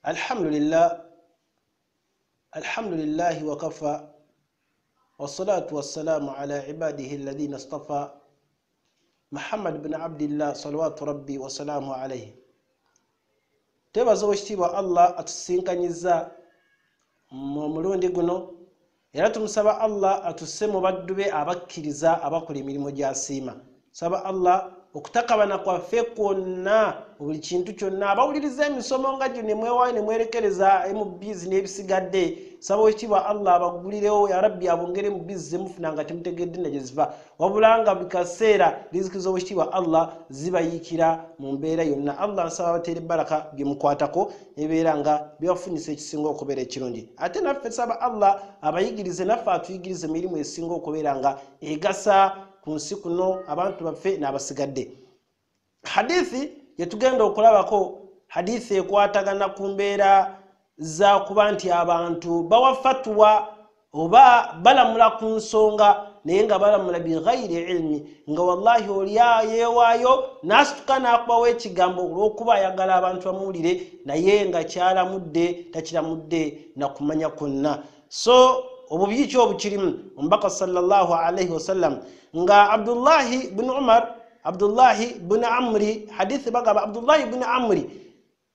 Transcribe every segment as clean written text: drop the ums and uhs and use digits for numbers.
Alhamdulillah, alhamdulillahi wakafa, wassalatu wassalamu ala ibadihi alladhina istafa, Muhammad bin Abdillah salawatu rabbi wasalamu alayhi. Twebaza owekitiibwa Allah atusinkanyiza mu mulundi guno, era tumusaba Allah atusse mu baddu be abakkiriza abakola emirimu gy'asiima. Saba Allah okutakabana kwaffe kwonna, buli kintu kyonna, abawuliriza emisomo nga gyo ne mwewaayo ne mwerekereza MBs n'ebisigadde. Saba owekitiibwa Allah abagulirewo, ya Rabbi abongere MBs zemufuna nga temutegedde na gye ziva, wabula nga buli kaseera riziki z'owekitiibwa Allah zibayiikira mu mbeera yonna. Allah nsaba abateere baraka bye mukwatako ebeera nga byabafunyisa ekisinga okubeera ekirungi. Ate naffe saba Allah abayigirize, naffe atuyigirize emirimu esinga okubeera nga egasa ku nsi kuno abantu baffe n'abasigadde. Hadithi yetugenda okulabako, hadithi ekwatagana ku mbeera za kuba nti abantu bawa fatwa oba balamula ku nsonga naye nga balamula bighairi ilmi, nga wallahi oli yeewaayo n'asituka n'akubawo ekigambo olw'okuba ayagala abantu bamuwulire, naye nga kyalamudde takiramudde na kumanya kwonna. So obubi ki obukirimu? Omubaka sallallahu alaihi wasallam nga Abdullahi bin Umar, Abdullahi bin Amri, hadithi bagamba Abdullahi bin Amri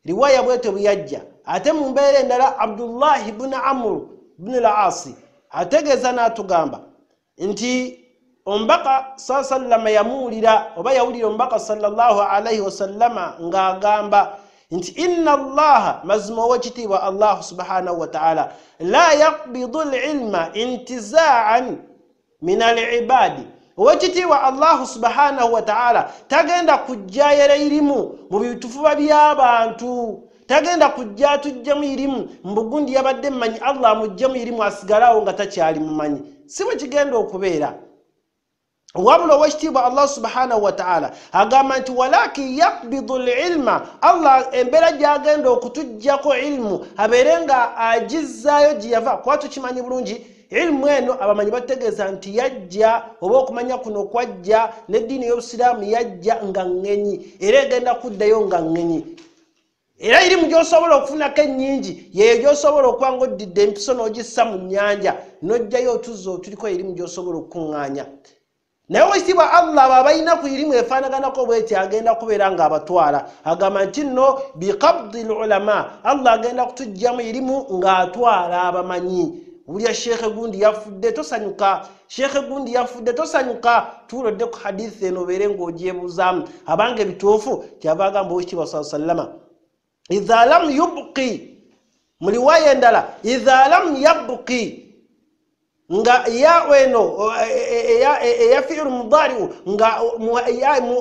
riwaya bwete bwe yajja, ate mu mbeera endala Abdullahi bin Amr bin al-Asi ategeeza n'atugamba nti omubaka saa sallama yamuwulira oba yawulira omubaka sallallahu alaihi wasallama ng'agamba nti inna Allaha, mazima owekitiibwa Allahu subhanahu wa ta'ala, la yakbidu lilma intizaan min alibadi. Owekitiibwa Allahu subhanahu wa ta'ala tagenda kujjayera irimu mu bitufuba by'abantu, tagenda kujja atuggyemu irimu mbugundi yabadde mmanyi, Allah amuggyemu irimu asigalawo nga takyali mumanyi. Si bwe kigenda okubeera. Wabula owekitiibwa Allah subhanahu wa ta'ala agamba nti walakin yakbidu lilma, Allah embeera gy'agenda okutuggyako ilmu abeere nga agizzaayo gye yava. Kuba tukimanyi bulungi ilmu eno abamanyi bategeeza nti yajja oba okumanya kuno kwajja n'eddiini y'obusiraamu yajja nga ŋŋenyi, era egenda kuddayo nga ŋŋenyi. Era irimu gy'osobola okufunako ennyingi yeeyo gy'osobola okuba ng'oddidde empiso n'ogissa mu nnyanja n'oggyayo otuzzi otuliko irimu gy'osobola okukuŋŋaanya. Naye owekitiibwa Allah abo abalina ku irimu efaanaganako bweti agenda kubeera ng'abatwala. Agamba nti nno biqabdi lulama, Allah agenda kutuggyamu irimu ng'atwala abamanyi. Wulya Sheekhe gundi yafudde tosanyuka, Sheekhe gundi yafudde tosanyuka, tuulodde ku hadithi eno obeere ng'ogyebuuzaamu abanga ebituufu. Kyava agamba owekitiibwa saa sallama idha lam yubqi, mu riwaya endala idha lam yabqi, nga ya eno eya fiilu mudariu nga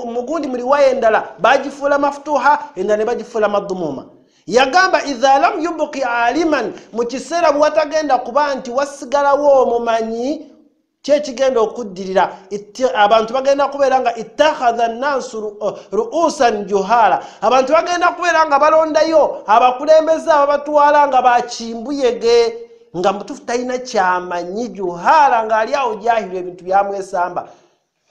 mugundi mu riwaya endala bagifuula mafutuha, endala ne bagifuula madhumuma. Yagamba idha lam yubqi aliman, mu kiseera bw'atagenda kuba nti wasigalawo omumanyi, kyekigenda okuddirira abantu bagenda kubeera nga ittakhadha nnansu ru'usan juhala, abantu bagenda kubeera nga balondayo abakulembeze ababatwala nga bakimbuyege, nga mutuufu talina kyamanyi, juhala ng'ali awo jahirwa ebintu byamwesamba.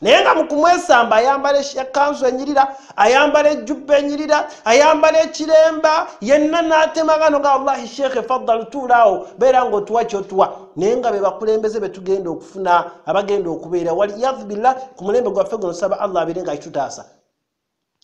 Naye nga mu kumwesamba ayambala ekkanzu enyirira, ayambala ejjubba enyirira, ayambala ekiremba, yenna n'atemagano nga wallahi Sheekhe faddal tuulaawo beera ng'otuwa ky'otuwa. Naye nga be bakulembeze be tugenda okufuna abagenda okubeera waliyadhu billah ku mulembe gwaffe guno. Saba Allah abeere nga akitutaasa.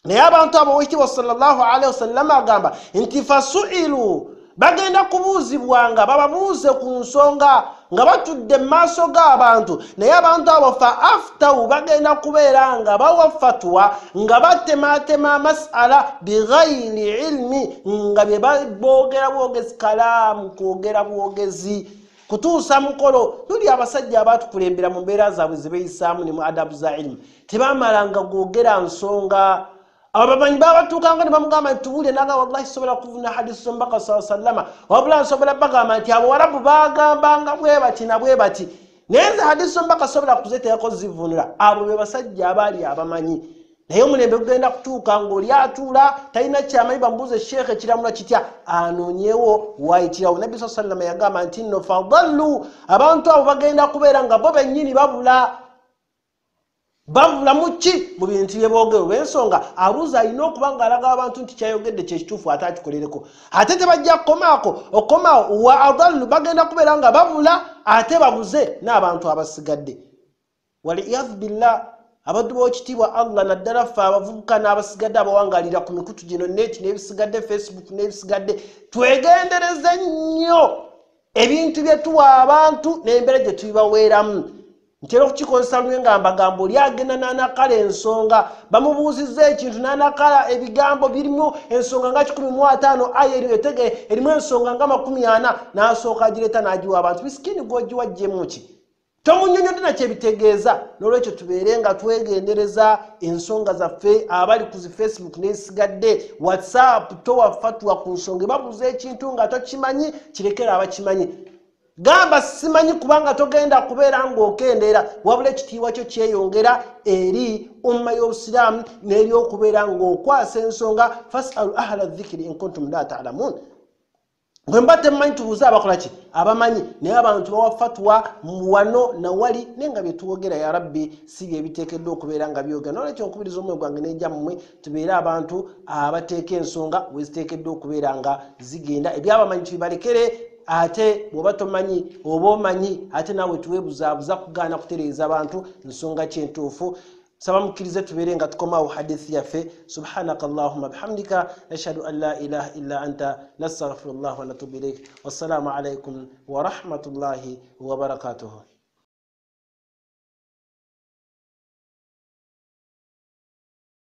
Naye abantu abo owekitiibwa sallallahu alaihi wasallama agamba nti fasuilu, bagenda kubuuzibwanga bababuuze ku nsonga nga batudde mu maaso g'abantu, naye abantu abo fa aftawu, bagenda kubeera nga bawa fatwa nga batematema masala bighairi ilmi, nga bye boogera bwogezi, kalaamu kwogera bwogezi kutuusa mukolo. Tuli abasajja abaatukulembera mu mbeera zaabwe ze beeyisaamu ne mu adabu za ilmu, tebamalanga gwogera nsonga. Abamanyi babatuukanga ne bamugamba nti tuwulire, naga wallahi sobola kuvuna hadisi z'omubaka saa sallama, wabula nsobola bagamba nti abawarabu bagambanga bwe bati na bwe bati, naye nze hadisi z'omubaka sobola kuzeteekako zivunula. Abo be basajja abaali abamanyi. Naye omulembe gugenda kutuuka ng'oli atuula talina kyamanyi, bamubuuze sheekhe kiramula kitya, anoonyewo waayitirawo. Nabbi saa sallama yagamba nti nno fadallu, abantu abo bagenda kubeera nga bo bennyini babula. Babula muki mu bintu bye boogera? Olw'ensonga abuuza alina okuba ng'alaga abantu nti kyayogedde kyekituufu ate akikolereko. Ate tebajja kukomaako okukomaawo, wa adallu, bagenda kubeera nga babula ate babuze n'abantu abasigadde. Waliyadhu billah. Abaddu b'ekitiibwa Allah, naddala ffe abavubuka n'abasigadde abawangalira ku mikutu gino neti n'ebisigadde, Facebook n'ebisigadde, twegendereze nnyo ebintu bye tuwa abantu n'embeera gye tubibaweeramu. Ntera okukikozesa lwe nga mbagamba, oli agenda n'anakala ensonga, bamubuuzizza ekintu n'anakala ebigambo birimu ensonga nga 150, aya etege erimu ensonga nga 40, n'asooka agireeta n'agiwa abantu. Bisikini gw'ogiwa ggyemu ki? Tomunyonyodde nakyebitegeeza. N'olwekyo tubeere nga twegendereza ensonga zaffe abali ku zi Facebook n'esigadde, WhatsApp. Towa fatwa ku nsonga, babuuza ekintu nga tokimanyi, kirekera abakimanyi. Gamba simanyi, kubanga togenda kubeera ng'okendeera, wabula ekitiibwa kyo kyeyongera eri umma y'obusiraamu n'eri okubeera ng'okwasa ensonga. Fasalu ahla dhikiri in kuntum la talamun. Bwe mba temumanyi, tubuuze abakola ki, abamanyi. Naye abantu bawa fatwa wano nawali, naye nga byetwogera, ya rabbi, si byebiteekeddwa okubeera nga byogera. Nolwekyo nkubiriza omwoyo gwange nejja mmwe, tubeere abantu abateeka ensonga weziteekeddwa okubeera nga zigenda. Ebyabamanyi tubibalekere. Ate bw'oba tomanyi oba omanyi, ate naawe tuweebuzaabuza kugaana kutereeza abantu nsonga kyentuufu. Saba mukkirize tubeere nga tukomawo hadithi yaffe. Subhanaka allahumma bihamdika, nashhadu an la ilaha illa anta, nastaghfirullah wa natubu ilaik. Wassalaamu alaikum warahmatullahi wabarakatuhu.